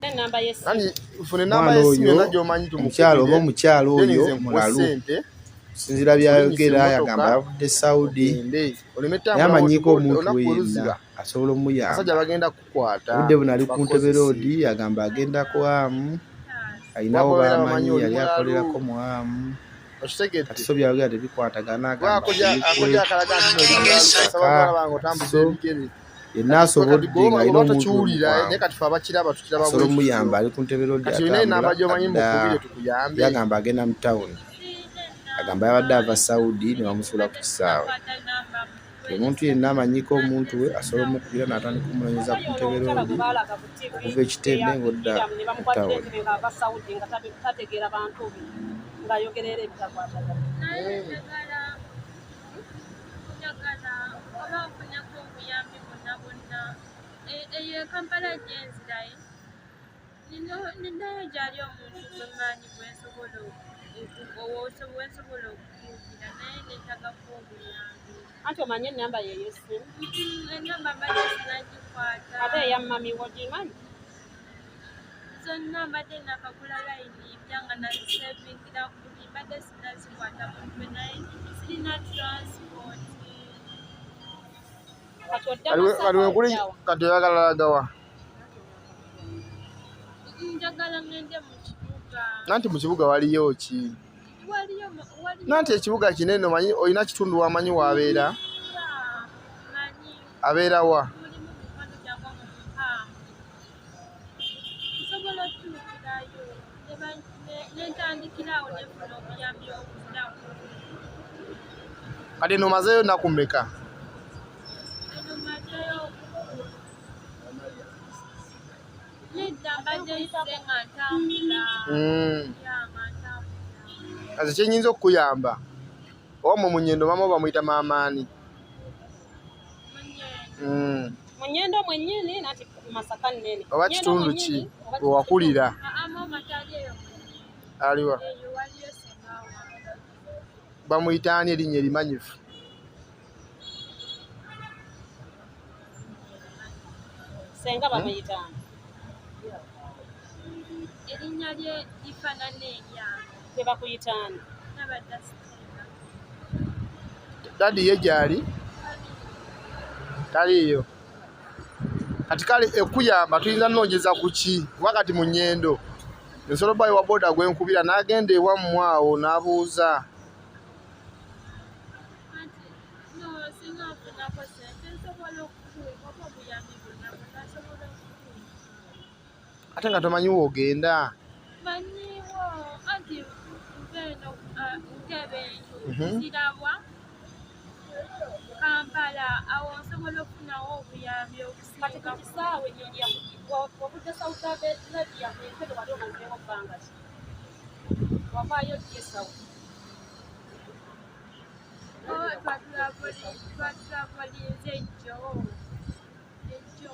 Omwana oyo omukyala oba omukyala oyo mulalu okusinziira by'ayogera yagamba yavudde Saudi naye amanyiiko omuntu we yenna asobola omuyamba. Obudde buno ali ku Ntebe Road agamba agenda ku Ham alinawo b'amanyi yali akolerako mu Ham kati so by'ayogera tebikwatagana agamba Buikwe Masaka so yenna asobodde ng'alina omuntu we mukwano asobola omuyamba ali ku Ntebe Road atambula adda ye agamba agenda mu tawuni agamba yabadde ava Saudi ne bamusuula ku kisaawe. Omuntu yenna amanyiiko omuntu we asobola omukubira n'atandika omunoonyeza ku Ntebe Road okuva e Kitembe ng'odda mu tawuni. Njagala oba nfuneko obuyambi bwonna bwonna. Eyo e Kampala gye nzirayo ninayo gyali omuntu gwe mmanyi gwe nsobola gwe nsobola okutuukira naye neetagako obuyambi. Anti omanyi enamba ye ey'essimu? Enamba mbadde sinagikwata. Ate eya mami wo ogimanyi? Zonna mbadde nakagula layini mpya nga nazisevingira kuli, mbadde sinazikwata mutwe naye sirina transport. Kati odda Masaka oddawa? Kati oyagala lagawa? Njagala ngende mu kibuga. Nanti mu kibuga waliyo ki? Waliyo waliyo. Nanti ekibuga kinene, omanyi olina kitundu wamanyi wabeera? Yeah, manyi. Abeera wa? Mulimu mikwano gyange omwo mu Ham. Nsobola otuukirayo ne ntandikira awo nefuna obuyambi obuzirako. Kati eno omazeeyo nnaku mmeka? Eno mazeeyo, nedda, mbadde nze nga ntambula. Yeah, nga ntambula. Kati kyenyinza okukuyamba, owammwe Munyendo maama wo bamuyita maamaani? Munyendo. Munyendo mwennyini nanti Masaka nnene. Oba Munyendo kitundu ki mwennyini, oba wewakulira? Aa, maama tali eyo Munyendo. Aliwa? Eyo waliyo senga wange. Bamuyita ani erinnya erimanyifu? Senga bamuyita ani? Erinnya lye lifaanana eryange. Gwe bakuyita ani? Nabadda Stella. Daddy ye gyali taliiyo kati. Kale ekuyamba tuyinza nnoonyeza ku ki? Kuba kati mu Nyendo nsobola obbayo wa boda gwenkubira n'agenda ewammwe awo n'abuuza. Anti no, singa nfunako sente nsobola okutuuka oba obuyambi bwonna bwonna nsobola okutuuka. Ate nga tomanyi woogenda. Manyiiwo, anti nva eno Ntebe zirabwa Kampala, awo nsobola okufunawo obuyambi Kati ku obusinga. kisaawe ennyonyi wavudde Saudi Arabia ku Entebbe wali omazeewo bbanga ki? Wavaayo ddi e Saudi? Oh, twatulavolinze ejjo ejjo.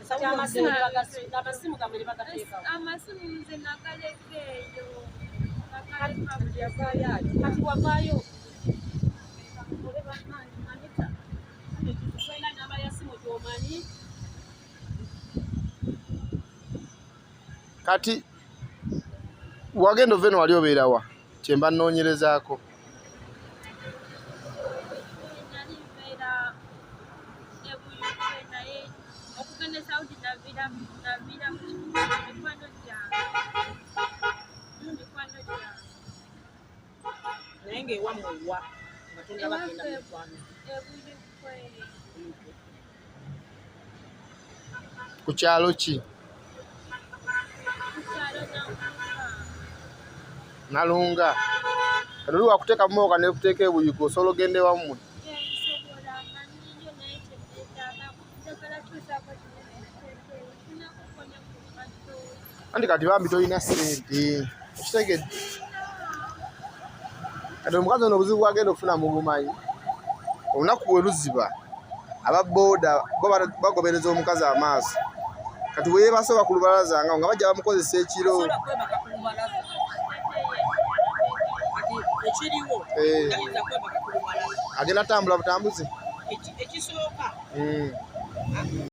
Kati amasimu gammwe ne bagateekawo? Amasimu nze nagaleka eyo, nagaleka. Kati wavaayo ole bannange, Anita, tolina namba ya simu gy'omanyi? Kati wagenda ova eno wali obeerawa? Kyemba nnoonyerezaako. Nali mbeera eBuyikwe naye okugenda e Saudi naviira mu kibuga mikwano gyange, mikwano gyange. Naye ng'ewammwe wa nga tonnabagenda mu mikwano? EBuyikwe. Ku kyalo ki? Ku kyalo Nalunga. Nalunga. Kati oli wakuteeka mu mmotoka nekuteeka eBuyikwe, osobola ogenda ewammwe? Nsobola, manyiyo naye kyeneetaaga njagala tuusaako kinene funako ne ku ngatto. Anti kati bambi tolina ssente, okitegedde? Kati omukazi ono obuzibu bwagenda okufuna mubumanyi olunaku bwe luziba aba booda bo bagobereza omukazi amaaso. Kati weyeebase oba ku lubalaza nga bajja bamukozesa ekiro. Osobola kwebaka ku lubalaza? Kati ekiriwo tayinza kwebaka ku lubalaza. Agenda tambula butambuzi. Ekisooka.